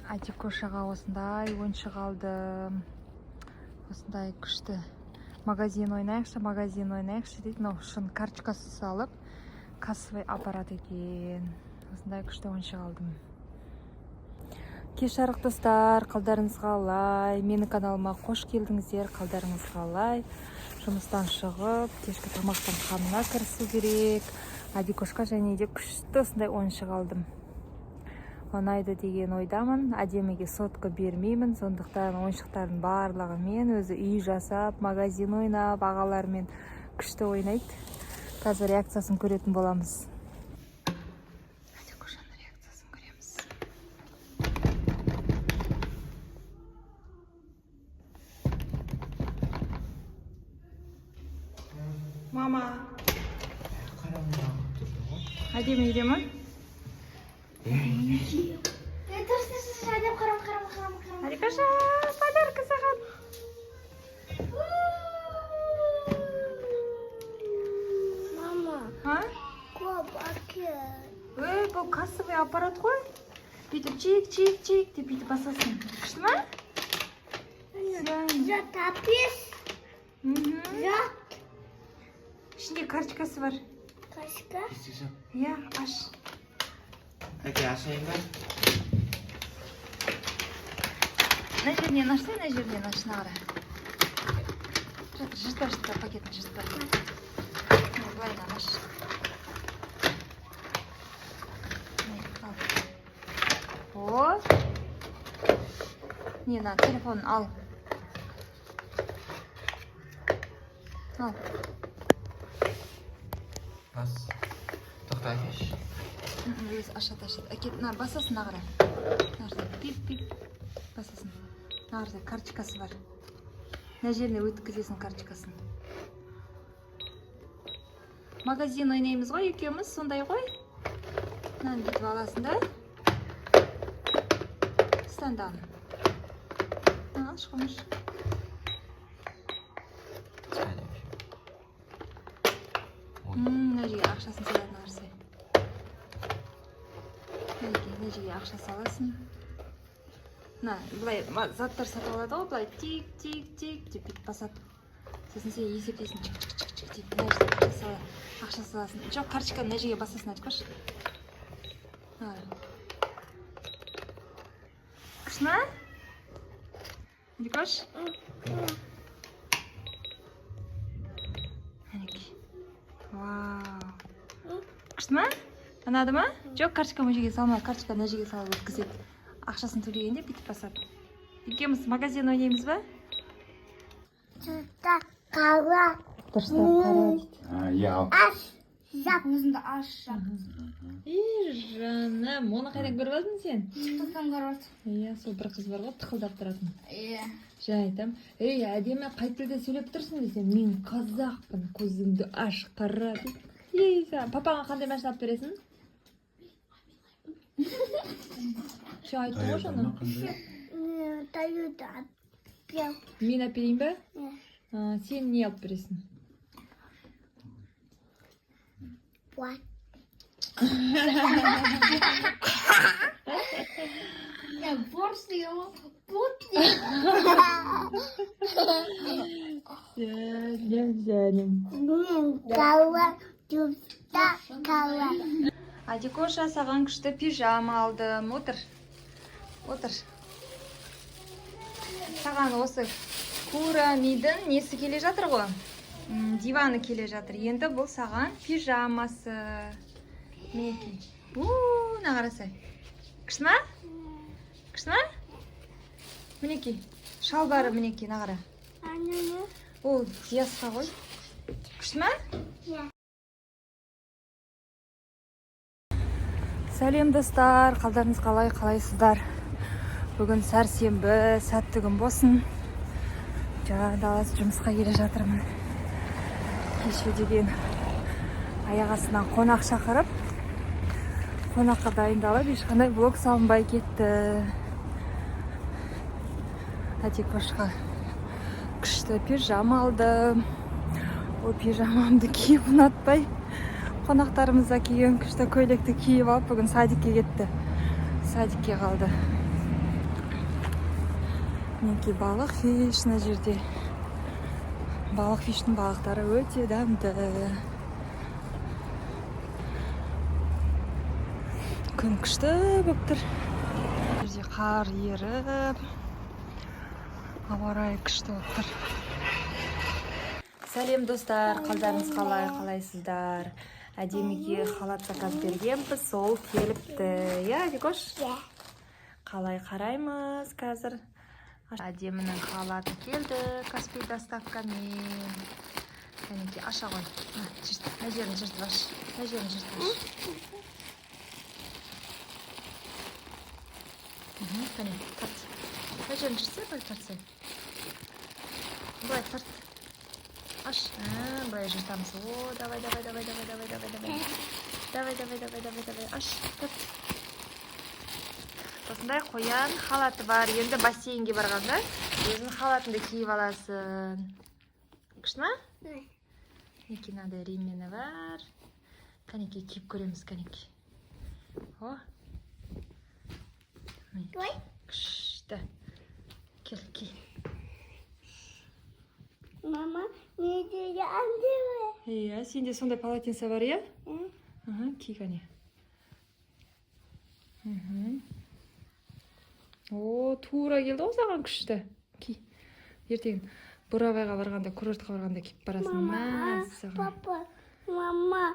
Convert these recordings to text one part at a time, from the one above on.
Атикошаға осындай ойыншық алдым. Осындай күшті. Магазин ойнайықшы, магазин ойнайықшы дейді. Мынау шын карточкасы салып, кассовый аппарат екен. Осындай күшті ойыншық алдым. Кеш жарық, достар, қалдарыңыз қалай? Менің каналыма қош келдіңіздер, қалдарыңыз қалай? Жұмыстан шығып, кешкі тамақтың қамына кірісу керек. Адикошқа және де күшті осындай ойыншық алдым. Ұнайды деген ойдамын. Әдеміге сотка бермеймін, сондықтан ойыншықтардың барлығымен өзі үй жасап, магазин ойнап, ағаларымен күшті ойнайды. Қазір реакциясын көретін боламыз. Адикошаның реакциясын көреміз. Мама, әдемі үйде ма? Тұр, тұр, тұр, әдем, қарам, қарам, қарам, қарам. Адикоша, подарка саған. Мама, А? көп әкел. Ей, бұл кассовый аппарат қой. Бүйтіп чик, чик, чик деп бүйтіп басасың. Күшті ма? Сен. Жат апес, Мгм. жат. Ішінде карточкасы бар. Қашка. Иә, аш. Әке, ашайын ба? Мына жерінен ашсай, мына жерінен аш, мына қара. Жатыр, жыртпа, жыртпа, пакетін жыртпа. Міне, былайынан аш. Міне, ал. О! Не, на, телефонын ал. Ал. Бас. Тоқта, әкеш. Өзі ашады, ашады. Әкет, мына басасың, мына қара. Мына жерде пип, пип. Басасың. Мына жерде карточкасы бар. Мына жеріне өткізесің карточкасын. Магазин ойнаймыз ғой екеуміз, сондай ғой. Мынаны бүйтіп аласың да. Ұстандағын. Аш, қойшы. Мына жерге ақшасын салатын нәрсе. Мінекей, мына жерге ақша саласың. Мына былай заттар сатып алады ғой, былай тик, тик, тик деп бүйтіп басады. Сосын сен есептейсің, чик, чик, чик, чик деп мына жерге ақша саласың. Жоқ, карточканы мына жерге басасың, айтқойшы. Күшті ма? Адикош? Мінекей. Вау. Күшті ма? Ұнады ма? Жоқ, карточка мына жерге салма, карточка мына жерге салып өткізеді. Ақшасын төлегенде бүйтіп басады. Екеуміз магазин ойнаймыз ба? Жата қала. Дұрыстап қара. А, иә, ал. Аш, жап. Өзіңді аш, жап. Ей, жаным, оны қайдан көріп алдың сен? Тиктоктан көріп алдым. Иә, сол бір қыз бар ғой, тықылдап тұратын. Иә. Жаңа айтам, ей, әдемі, қай тілде сөйлеп тұрсың десем, мен қазақпын, көзіңді аш, қара дейді. Ей, саған папаңа қандай машина алып бересің? Че, айттың ғой Тойота ма, жаңа? қандай? Тойота. Мен алып берейін ба? Иә. А, сен не алып бересің? Вот. Я борщ деген ғой. Бот деген. Жаным, жаным. Мен қала, жұртта қала. Адикоша, саған күшті пижама алдым. Отыр. Отыр. Саған осы Курамидің несі келе жатыр ғой? Диваны келе жатыр. Енді бұл саған пижамасы. Мінекей. У, мына қарасай. Күшті ма? Күшті ма? Мінекей. Шалбары мінекей, мына қара. Ол Диасқа ғой. Күшті ма? Иә. Сәлем, достар, қалдарыңыз қалай, қалайсыздар? Бүгін сәрсенбі, сәтті күн болсын. Жаңа даласы жұмысқа келе жатырмын. Кеше деген аяқ астынан қонақ шақырып, қонаққа дайындалып, ешқандай влог салынбай кетті. Адикошқа күшті пижама алдым. Ол пижамамды киіп ұнатпай, қонақтарымыз да киген күшті көйлекті киіп алып, бүгін садикке кетті. Садикке қалды. Мінекей, Балық Фиш мына жерде. Балық Фиштің балықтары өте дәмді. Күн күшті болып тұр. Бұл жерде қар еріп, ауа райы күшті болып тұр. Сәлем, достар, қалдарыңыз қалай, қалайсыздар? Әдеміге халат заказ бергенбіз, сол келіпті. Иә, Дикош? Иә. Қалай қараймыз қазір? Әдемінің халаты келді Каспий доставкамен. Кәнекей, аша ғой. На, жырт, мына жерін жыртып аш. Мына жерін жыртып аш. Кәне, тарт. Мына жерін жыртсай, былай тартсай. Былай тарт. Аш. А, былай жыртамыз. О, давай, давай, давай, давай, давай, давай, давай. Давай, давай, давай, давай, давай. Аш, тарт. Осындай қоян халаты бар. Енді бассейнге барғанда өзің халатыңды киіп аласың. Күшті ма? Мінекей, мынандай ремені бар. Кәнекей, киіп көреміз, кәнекей. О. Мінекей. Ой. Күшті. Кел, ки. Мама, менде андай бар. Иә, сенде сондай полотенце бар, иә? Аха, ки, кәне. О, тура келді ғой саған, күшті. Ки. Ертең Бурабайға барғанда, курортқа барғанда киіп барасың. Мама, Мәссаған. Папа, мама,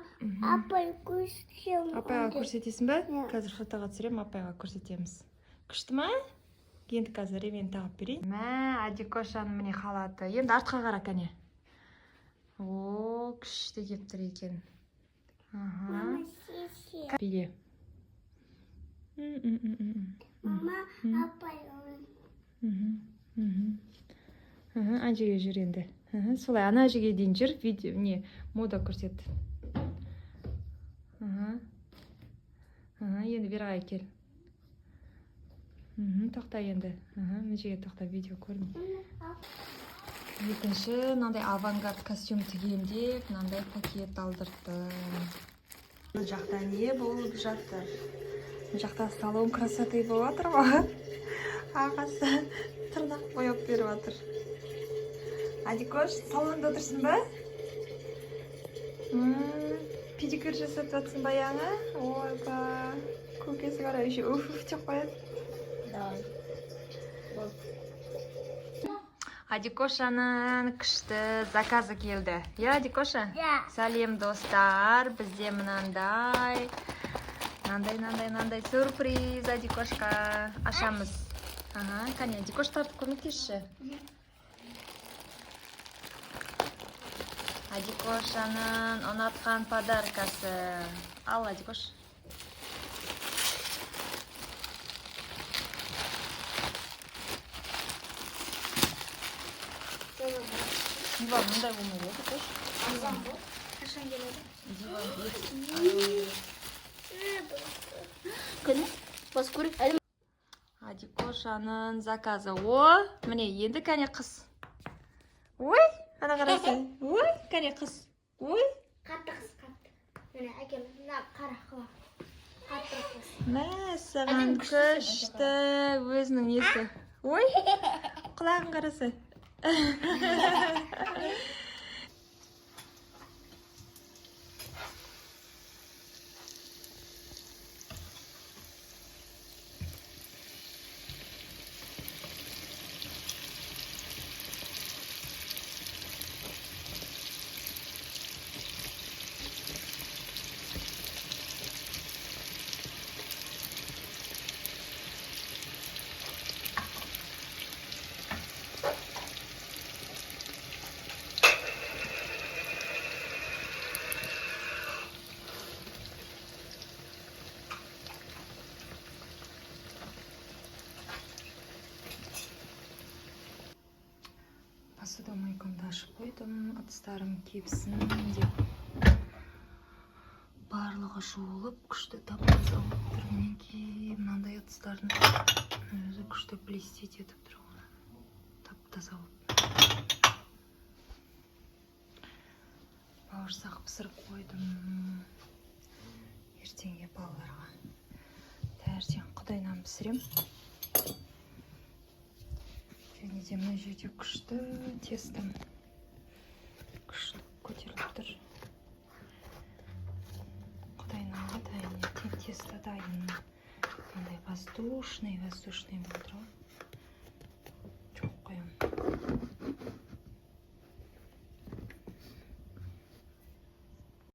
апай көрсетемін. Апайға көрсетесің ба? Иә. Қазір фотоға түсіремін, апайға көрсетеміз. Күшті ма? Енді қазір ремень тағып берейін. Мә, Адикошаның міне халаты. Енді артқа қара, кәне. О, күшті келіп тұр екен. Аха. Мама, шеше. Биле. М-м-м-м. Мама, апай. Мгм, мгм. Мхм, ана жерге жүр енді. Солай, ана жерге дейін жүр, видео, не, мода көрсет. Мхм. Мхм, енді бері қарай кел. Тоқта енді. Мына жерге тоқта, видео көрін. Екінші, мынандай Авангард костюм тігемін деп, мынандай пакет алдырттым. Мына жақта не болып жатыр? Мына жақта салон красоты болып жатыр ғой. Ағасы тырнақ бояп беріп жатыр. Адикош, салонда отырсың ба? Педикюр жасатып жатсың ба яңа? Ойбай, көкесі қарай еще уф уф деп қояды. Давай. Адикошаның күшті заказы келді. Иә, Адикоша? Да. Сәлем, достар, бізде мынандай мынандай мынандай мынандай сюрприз Адикошқа. Ашамыз. Ага, кәне, Адикош, тартып көмектесші. Адикошаның ұнатқан подаркасы. Ал, Адикош. Диван мындай болмайды, иә, Адикош? Арзан ғой. Қашан келеді? Диван. Күні? Бас көрейік. Әлі Адикошаның заказы. О, міне, енді кәне қыз. Ой, ана қарасай. Ой, кәне қыз. Ой. Қатты қыз, қатты. Міне, әкел, мына қара құлақ. Қатты қыз. Мәссаған, Әдемі, күшті. күшті өзінің несі. Ой, құлағын қарасай. Посудомойкамды ашып қойдым, ыдыстарым кепсін деп. Барлығы жуылып, күшті тап таза болып тұр. Мінекей, мынандай ыдыстардың өзі күшті блестеть етіп тұр ғой, тап таза болып. Бауырсақ пісіріп қойдым ертеңге балаларға. Таңертең құдай нан пісірем. Және де мына жерде күшті тесто, күшті көтеріліп тұр. Құдай нанға дайын, ертең тесто дайын. Мынандай воздушный, воздушный болып тұр ғой.